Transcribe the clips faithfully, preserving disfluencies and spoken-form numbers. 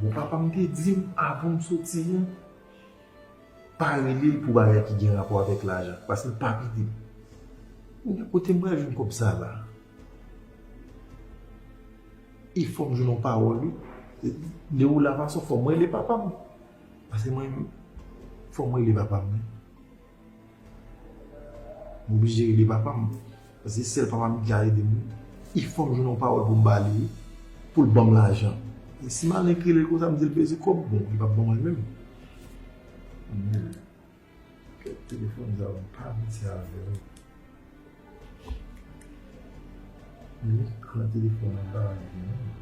Bon, papa m te di m avan m soti an, pa rele l pou bagay ki gen rapò avèk lajan, paske l pa pede m. Kounye a, kote m pral jwenn kòb sa la? E fò m jwenn yon pawòl, wi. Lè ou la fason, fò m rele papa m. Paske mwen, fò m rele papa m, wi. M oblije rele papa m. Paske se sèl papa m ki ka ede m. E fò m jwenn yon pawòl pou m ba li, wi. Pou l ban m lajan. E si m al ekri l konsa, m di l bezwen kòb, bon, li p ap ban mwen l menm. Kèt telefòn sa yo, m pa abitye avè yo. Men ekran telefòn nan pa rete non.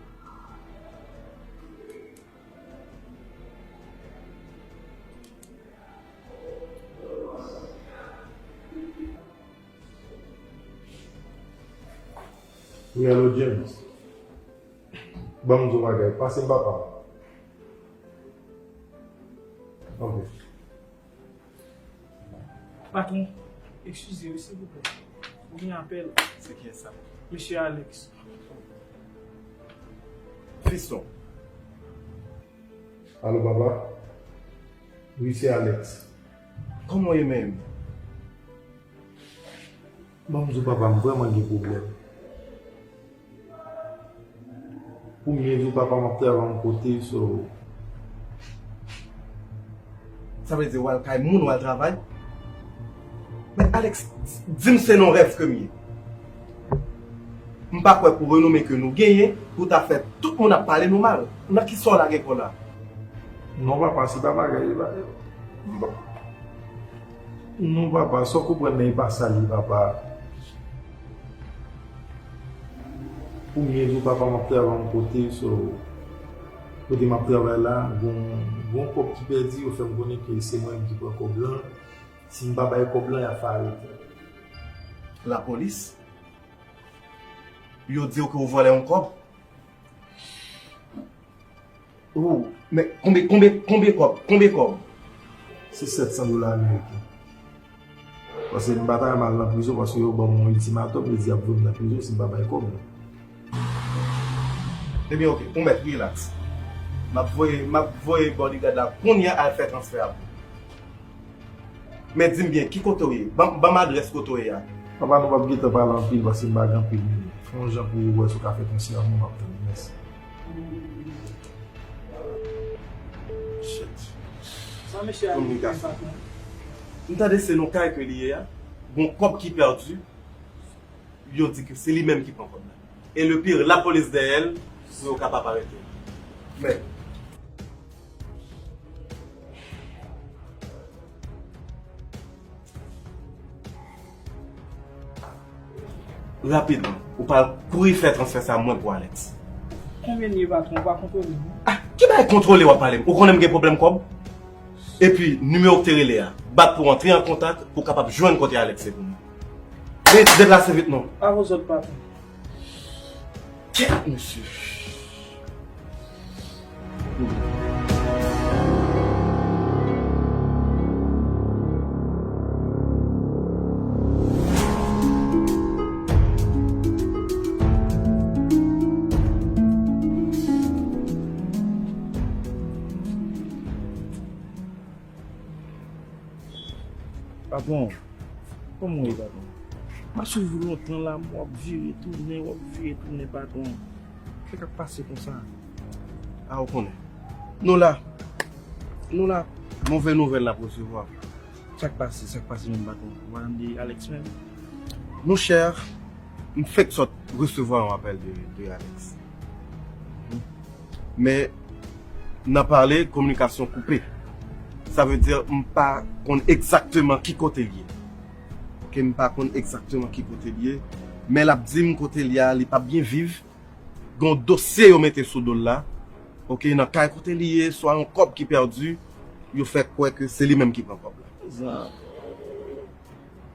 Wi, alo, James. Ban m di w bagay. Pase m papa m. Ok. Patwon, eskize wi, silvouplè. Ou gen apèl. Se kiyès sa? Mesye Alex. Fiston. Alo, papa? Wi, se Alex. Kòman w ye menm? Ban m di w, papa, m vrèman gen pwoblèm. Pou m byen di w, papa, m ap travay yon kote, so. Sa vle di w al kay moun, w al travay? Men Alex, di m se nan rèv ke m ye. M pa kwè pou renome ke nou genyen, pou ta fè tout moun ap pale nou mal. Nan ki sa w lage kò w la? Non, papa, se pa bagay, e pa, e pa. Non, papa, sa w konprann nan, e pa sa l ye, papa. Pou m byen di w, papa, m ap travay yon kote, so, kote m ap travay la, gon, gon kòb ki pèdi, yo fè m konnen ke se mwen menm ki pran kòb lan. Si m pa bay kòb lan, y ap fè arete. Lapolis? Yo di w ke w vòlè yon kòb? Oh, men konbe, konbe, konbe kòb, konbe kòb? Se sèt san dola ameriken. Paske m pa ta renmen al nan prizon, paske yo ban m yon iltimatòm, yo di y ap voye m nan prizon si m pa bay kòb lan. Ebyen, oke, ou mèt rilaks. M ap voye, m ap voye bodyguard la kounye a al fè transfè a pou ou. Men di m byen, ki kote w ye? Ban, ban m adrès kote w ye a. Papa, nou p ap gentan pale anpil paske m pa gen anpil minit. Fè yon jan pou w wè si w ka fè transfè a pou mwen, m ap tann ou. Mèsi. Shit. Sa mesye a ye, patwon? M tande se nan kay ke li ye a. Gon kòb ki pèdi. Yo di ke se li menm ki pran kòb la. E le pire, lapolis dèyè l pou yo kapab arete l. Men, rapidman, ou pral kouri fè transfè sa mwen pou Alex. Konbyen l ye, patwon? Ou pa kontwole m, non? Ah, ki bagay kontwole w ap pale m? Ou konnen m gen pwoblèm kòb? Epi, nimewo k te rele a, bat pou antre an kontak pou kapab jwenn kote Alex ye pou mwen. Men, deplase vit non. Avè w zòt, patwon. Kèt, mesye. Patwon, kòman w ye, patwon? M ap swiv ou lontan la, w ap vire tounen, w ap vire tounen, patwon. Sa k ap pase konsa? A, ou konnen. Nou la. Nou la. Move nouvèl n ap resevwa. Sa k pase, sa k pase menm, patwon? Ou pa tande Alex menm? Monchè, m fèk sot resevwa yon apèl de, de Alex. Men, nan pale, kominikasyon koupe. Sa vle di, m pa konn egzakteman ki kote l ye. Oke, m pa konn egzakteman ki kote l ye. Men l ap di m kote l ye a, li p ap byen viv. Gon dosye yo mete sou do l la. Oke, nan kay kote li ye, swa yon kòb ki pèdi, yo fè kwè ke se li menm ki pran kòb la.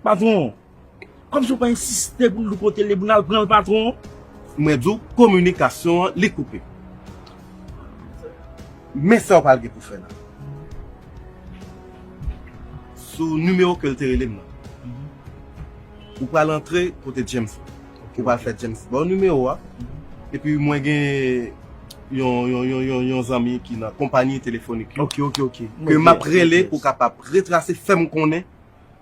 Patwon, kòmsi w pa ensiste pou n di w kote l ye, pou n al pran l, patwon. Mwen di w, kominikasyon an, li koupe. Men sa w pral gen pou fè la. Sou nimewo ke l te rele m nan. Ou pral antre kote James. Ou pral fè James ba w nimewo a. Epi mwen gen yon, yon, yon, yon, yon zanmi ki nan konpayi telefonik yo. Ok, ok, ok. Ke m ap rele pou kapab retrase, fè m konnen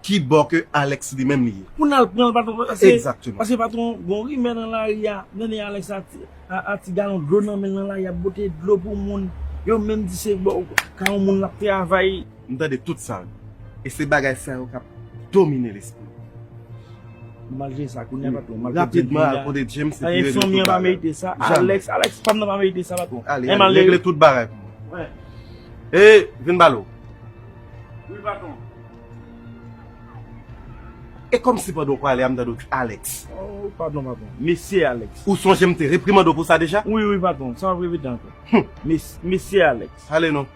ki bò ke Alex li menm li ye. Pou n al pran l, patwon, paske, egzakteman, paske, patwon, gon rimè nan lari a, m tande Alex a ti, a, a ti galon dlo nan men l nan lari a, ap pote dlo pou moun. Yo menm di se bò, ka yon moun l ap travay. M tande tout sa yo. E se bagay sa yo k ap domine lespri m. Malgre sa, kounye a, patwon, malgre rapidman, al kote James epi regle tout bagay. Fanmi an pa merite sa. Jamè. Alex, Alex, fanm nan pa merite sa, patwon. Ale, ale, regle tout bagay pou mwen. E, vin balo. Wi, patwon. E kòmsi pandan w prale a, m tande w di Alex. Oh, padon, patwon. Mesye Alex. Ou sonje m te reprimande w pou sa deja? Wi, wi, patwon. Sa w ap repete ankò. Hum. Mes-, mesye Alex. Ale non.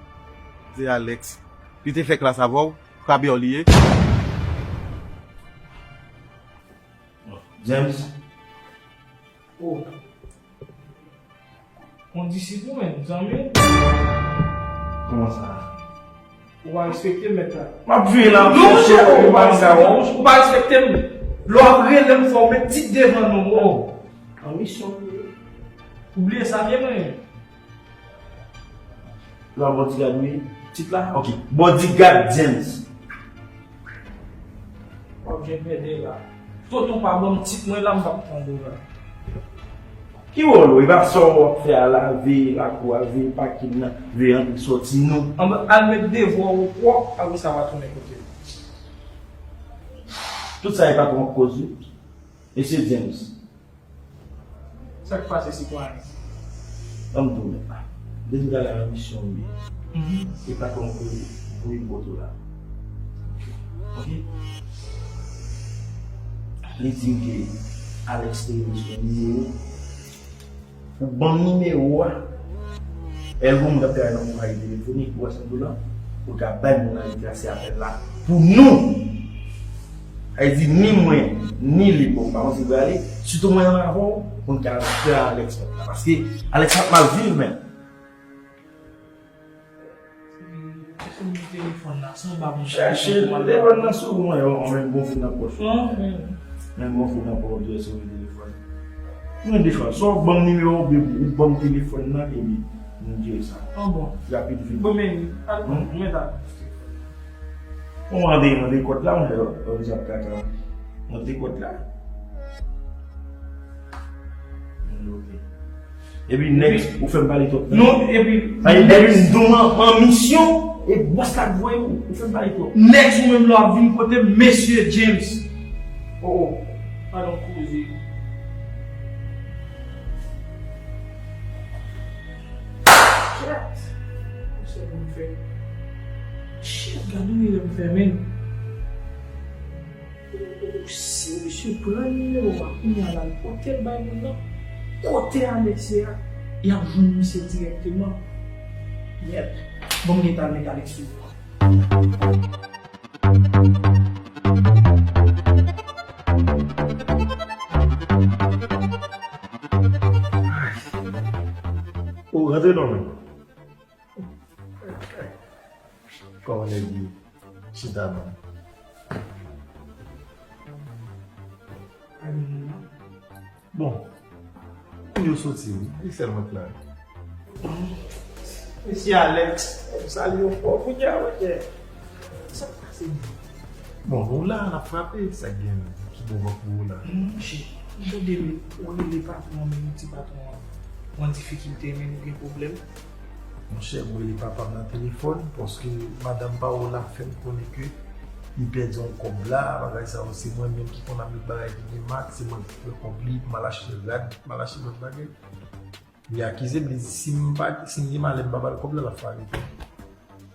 Se Alex. Li te fè klas avè w. Kabyè w li ye. James. Oh. On disip ou menm, zanmi w. Kòman sa? Ou pa respekte m, mèt la. M ap veye la, non, monchè, ou pa respekte m. Lè w ap rele m, fò w met tit devan non m. Oh. An misyon m ye. Ou bliye sa m ye mwen? Non, bodyguard wi. Tit la? Ok. Bodyguard James. W ap jwenn pède la. Tonton pa ban m tit mwen la, m p ap pran devan. Ki wòl ou? E pa sa w ap fè a la, veye lakou a, veye pakin nan, veye antre sòti nou. Anben, al met devwa w pwòp, apre sa w a tounen kote m. Tout sa e patwon k koz wi. Mesye James. Sa k pase, sitwayen? Ban m di w mèt la. Depi talè a misyon m ye. Mhm. E patwon ke voye m kote w la. Ok? Li di m ke Alex te rele sou nimewo. Ou ban m nimewo a. Èl gon moun k ap travay nan konpayi telefonik, ou wè sa m di w la? Ou ka bay moun nan li trase apèl la pou nou. Sa vle di ni mwen, ni li, bon, m pa konn si l prale, sitou mwen menm avè w, pou n ka fè Alex fèt la. Paske Alex ap mal viv menm. Se yon telefòn la, se yon ba moun. Chache telefòn nan sou mwen, yo, menm gon fout nan pòch. Menm gon fout nan pòch, yo, se yon telefòn. Mwen defan, sa w ban m nimewo w, ou ban m telefòn nan, epi nou jere sa. An bon. Rapid vit. Bon, men, al, hmm? Mwen ta. Bon, mande, mande kòd la, mwen, yo, yo, deja ap kaka. Mande kòd la. Hmm, ok. Epi, next, ou fè m pale twòp. Non, epi, epi, next, m tou an, an misyon, e bòs la k voye m, ou fè m pale twòp. Next, ou menm, lè w ap vin kote m, mesye James. Oh, oh. Padon, koze. Shit. Kisa pou m fè? Shit, gade yon erè m fè, menn. Si misye pran nimewo a, kounye a la, l pote l bay moun nan, kote Alex ye a, y ap jwenn misye dirèkteman. Mèd. Bon, m gentan al met Alex sou. O, rantre non, men. Kòman nèg ye? Chita non. Bon, moun yo soti wi, e sèl mwen k la. Mesye Alex, m salye w fò kounye a, monchè. Sa k pase menm? Bon, nou la, n ap frape, sa k gen, ki bon vant pou ou la? Monchè, m tande w rele patwon an, men ou di patwon an, ou an difikilte, men nou gen pwoblèm. Monchè, mwen rele papa m nan telefòn, paske madanm pa w la fè m konnen ke li pèdi yon kòb la, bagay sa yo, se mwen menm ki konn ap met bagay ki gen mak, se mwen ki pran kòb li, m al achte rad, m al achte lòt bagay. Li akize m, li di si m pa, si m gen malè, m pa ba l kòb la, l ap fè arete m.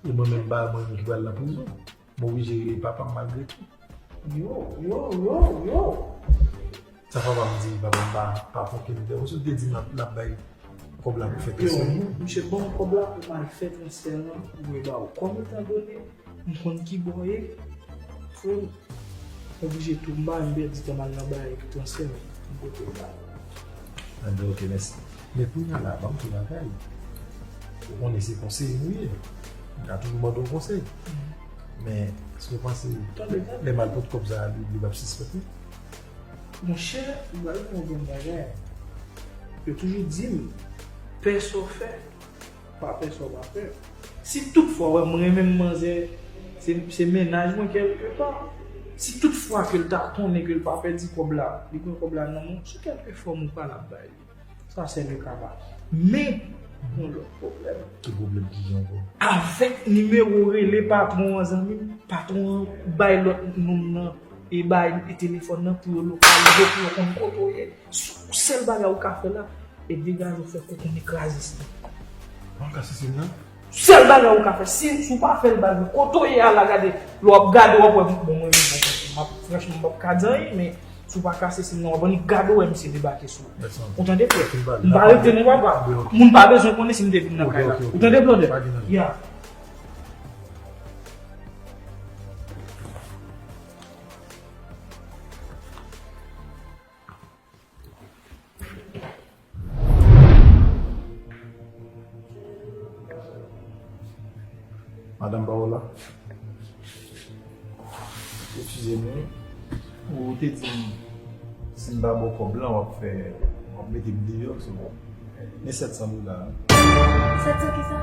E mwen menm, m pa mwen menm ki pral nan prizon. M oblije rele papa m malgre tou. Yo, yo, yo, yo. Sa papa m di, papa m pa, pa fè okenn entèvansyon. Li te di m l ap, l ap bay kòb la pou fè transfè. Yo, misye ban m kòb la pou m al fè transfè an, pou mwen ba w. Kòm etandone, m konn ki bò w ye, frè m, oblije tou, m pa menm pèdi tan m al nan bay transfè m, m pote l ba w. Anben, ok, mèsi. Men kounye a la, ban m tou bagay. Ou konnen se konseye nou ye. M ka toujou mande w konsèy. Men, èske w panse lè m al pot kòb sa a, li, li p ap sispèk nou? Monchè, ou pral fè yon grenn bagay. Yo toujou di m, Pè sa w fè, pa pè sa w pa fè. Si toutfwa, wè, m renmen m manzè, se, se mennaj mwen kèlkepa. Si toutfwa ke l ta konnen ke l pa pèdi kòb la, li pran kòb la nan men w, sou kèlke fòm ou pral ap bay li. Sa se le kaba. Men, yon lòt pwoblèm. Ki pwoblèm ki gen ankò? Avèk nimewo rele patwon an, zanmi m, patwon an bay lòt nonm nan e bay e telefòn nan pou yo lokalize, pou yo konn kote w ye. Sèl bagay ou ka fè la, e degaje w fè kou konnen kraze si. Mwen ka sesi nan? Sèl bagay ou ka fè, si, si w pa fè l, bagay kote w ye a la, gade, lè w ap gade, w ap wè, bon, mwen, bon, m ap, franchman, m p ap ka di anyen, men si w pa kase si nan, w ap annik gade w wè misye debake sou ou. Ou tande, frè? M pa rete non, papa. Moun pa bezwen konnen si m te vin nan kay la. Ou tande, blòdè? Ya. Madanm Paola, eskize m wi. Ou te di m, si m pa ba w kòb la, w ap fè, w ap mete m deyò, se bon. Men sèt san dola a. Sèt san kisa?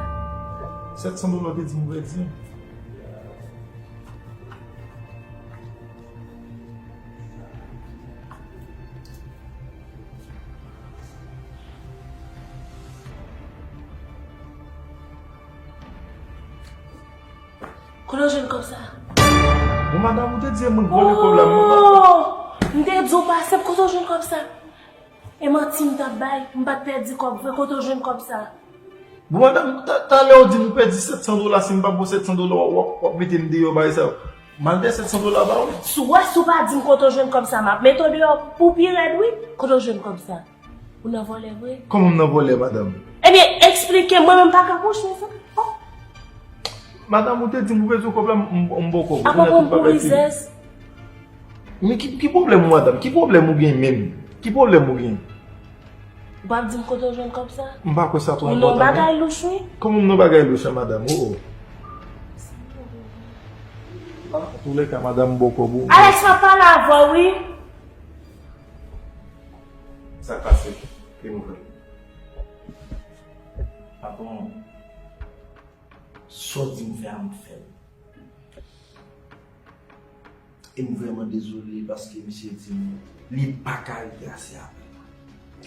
Sèt san dola w te di m ou pèdi. Kote w jwenn kòb sa? Bon, madanm, ou te di e mwen k vòlè kòb la, mwen pa. Oh! M te di w pa senp, kote w jwenn kòb sa? E manti m t ap bay, m pa t pèdi kòb vre, kote w jwenn kòb sa? Bon, madanm, ta, talè w di m ou pèdi sèt san dola, si m pa ba w sèt san dola, w ap, w ap mete m deyò, bagay sa yo. M al dèyè sèt san dola ba ou. Si w wè, si w pa di m kote w jwenn kòb sa, m ap mete w deyò pou pi rèd, wi. Kote w jwenn kòb sa? Ou nan vòlè vre? Kòman m nan vòlè, madanm? Ebyen, eksplike m, mwen menm pa ka kouche, sa. Oh. Madanm, ou te di m ou pèdi kòb la, m, m, m ba w kòb. Apa pran m pou rizèz? Men ki, ki pwoblèm ou, madanm? Ki pwoblèm ou gen menm? Ki pwoblèm ou gen? Ou p ap di m kote w jwenn kòb sa? M pa kwè sa twò enpòtan, non. Ou nan bagay louch, wi. Kòman m nan bagay louch la, madanm? Oh, oh. Antoulèka, madanm, m ba w kòb ou. Alex, m ap pale avè w, wi. Sa k pase? Ki nouvèl? Patwon, sa w di m fè a, m fè l. E m vrèman dezole paske misye di m li pa ka retrase apèl la.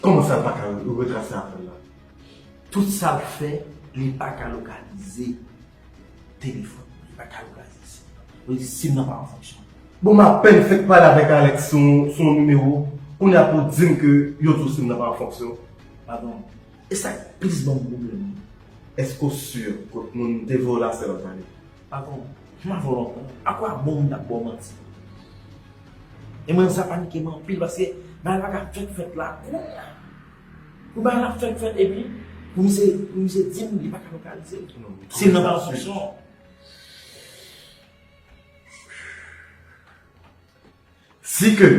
Kòman sa, l pa ka re-, retrase apèl la? Tout sa l fè, li pa ka lokalize telefòn, li pa ka lokalize sim nan. Yo di sim nan pa an fonksyon. Bon, m apèn fèk pale avèk Alex sou, sou yon nimewo, kounye a pou di m ke yo di w sim nan pa an fonksyon. Padon, e sa k plis ban m pwoblèm nan, èske w si ke moun te voye w la sèl ap pale? Patwon, m avè w lontan. Akwè bon moun t ap ba w manti. E mwen sa panike m anpil paske bagay la ka fèk fèt la. Pou bagay la fèk fèt epi pou misye, pou misye di m li pa ka lokalize l. Non, sim nan pa an fonksyon. Si ke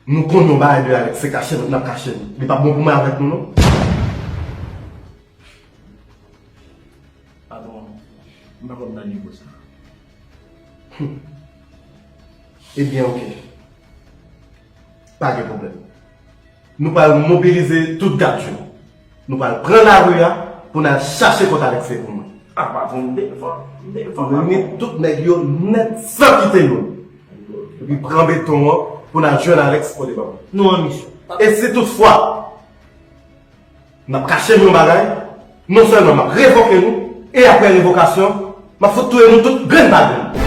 nou konn yon bagay de Alex, se kache n ap kache n. Li p ap bon pou mwen avèk nou, non. Patwon, m pa konn nan nivo sa. Ebyen, oke. Pa gen pwoblèm. Nou pral mobilize tout gad yo. Nou pral pran lari a pou n al chache kòt Alex pou mwen. A, patwon, m devan, m devan, patwon. Reyini tout nèg yo nèt san kite youn. Epi pran beton an pou n al jwenn Alex pote ban mwen. Nou an misyon. E si toutfwa n ap kache m yon bagay, non sèlman m ap revoke nou, e apre revokasyon, m ap fout touye nou tout grenn pa grenn.